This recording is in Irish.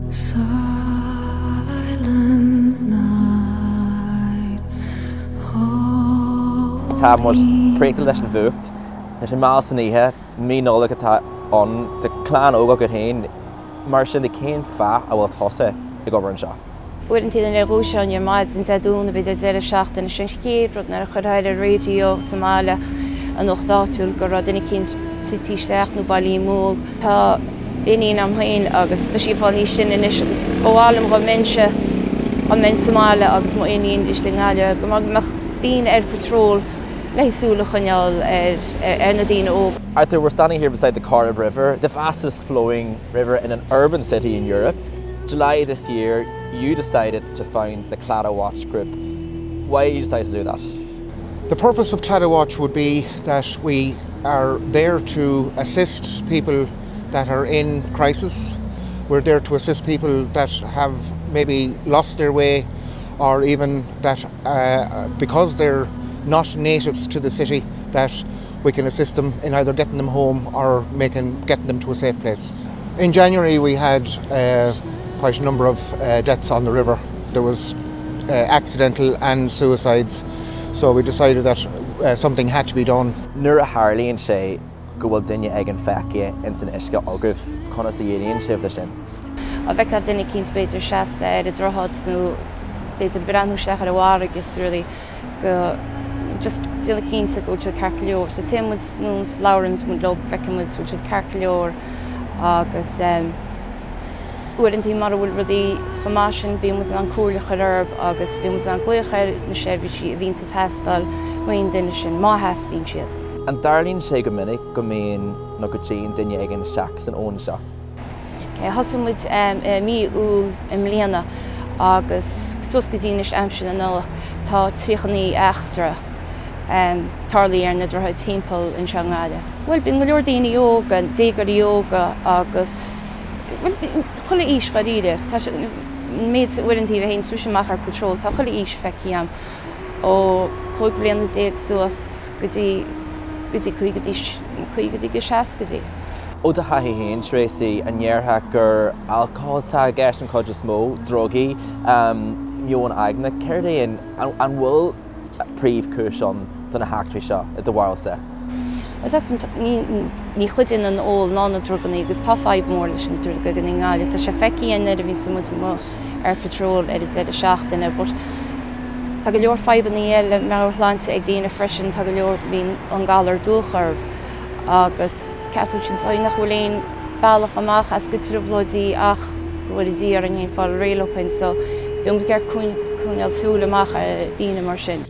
Silent night, holy Tá muid préachta leis an bhfuacht. Tá sé mall san oíche, mí Nollag atá ann, tá clann óg agat féin. Mar sin de cén fáth a bhfuil tusa ag obair anseo? Uaireanta nuair a dhúiseoinn ar maidin Dé Domhnaigh b'fhéidir deireadh seachtaine, sin an chéad rud nuair a chuirfeá ar an raidió sa mbaile, an nuacht áitiúil, go raibh duine eicínt tite isteach nó bailithe amú. Tá iníon a'm féin agus tá sí ag fáil níos sine anois agus ba mhaith liom dhá mbeinnse, dhá mbeinn sa mbaile agus mo iníon istigh i nGaillimh, go mbeadh daoine ar patrol le súil a choinneáil ar ar na daoine óga. Arthur, we're standing here beside the Corrib River, the fastest flowing river in an urban city in Europe. July this year, you decided to found the Claddagh Watch Group. Why did you decide to do that? The purpose of Claddagh Watch would be that we are there to assist people that are in crisis. We're there to assist people that have maybe lost their way or even that uh, because they're not natives to the city that we can assist them in either getting them home or making getting them to a safe place. In January we had uh, quite a number of uh, deaths on the river. There was uh, accidental and suicides, so we decided that uh, something had to be done. Nuair a tharlaíonn sé go bhfuil duine éigin feicthe ins an uisce agaibh, conas a dhéileálann sibh leis sin? Dá bhfeicfeá duine eicínt b'fhéidir seasta ar an droichead nó b'fhéidir breathnú isteach ar an bhfarraige is rudaí go just déanamh cinnte go bhfuil siad ceart go leor. So téann muid suas, labhraíonn muid leo, feiceann muid go bhfuil siad ceart go leor agus um, uaireanta mura bhfuil rudaí chomh maith sin bíonn muid in ann comhairle a chur orthu agus bíonn muid in ann glaoch ar na seirbhísí a bhíonn ag teastáil ón duine sin má theastaíonn siad. An dtarlaíonn sé go minic go mbíonn nó go dtéann duine éigin isteach san abhainn seo? Thosaigh muid i mí Iúil i mbliana agus suas go dtí anois aimsir na Nollag tá 39 eachtra tarlaithe ar na droichid timpeall anseo i nGaillimh. Bhuel, bíonn go leor daoine óga, déagóirí óga agus, bhuel, chuile aois dháiríre. Tá sé, an méid uaireanta a théann mise amach ar patrol, tá chuile aois feicthe agam. ó 15 bliana suas go dtí go dtí caogaidí, caogaidí go seascaidí. Ó do thaithí féin, Tracey, an ndéarfá gur alcohol atá i gceist an chuid is mó, drugaí, meon aigne, céard é an, an bhfuil príomhchúis ann do na heachtraí seo, i do bharúilsa? Bhuel, tá san, ní, ní chuidíonn an ól ná na druganna agus tá fadhb mór leis na druganna i nGaillimh. Tá sé feicthe againn nuair a bhíonn muid amuigh ar patrol ar an deireadh seachtaine but tá go leor fadhbanna eile meabhairshláinte ag daoine freisin, tá go leor, bíonn an galar dubhach orthu agus ceapann siad ansin nach bhfuil aon bealach amach as a gcuid trioblóidí ach go bhfóire Dia orainn féin fáil réidh leo féin so bíonn muid ag iarraidh coinneáil súil amach ar daoine mar sin.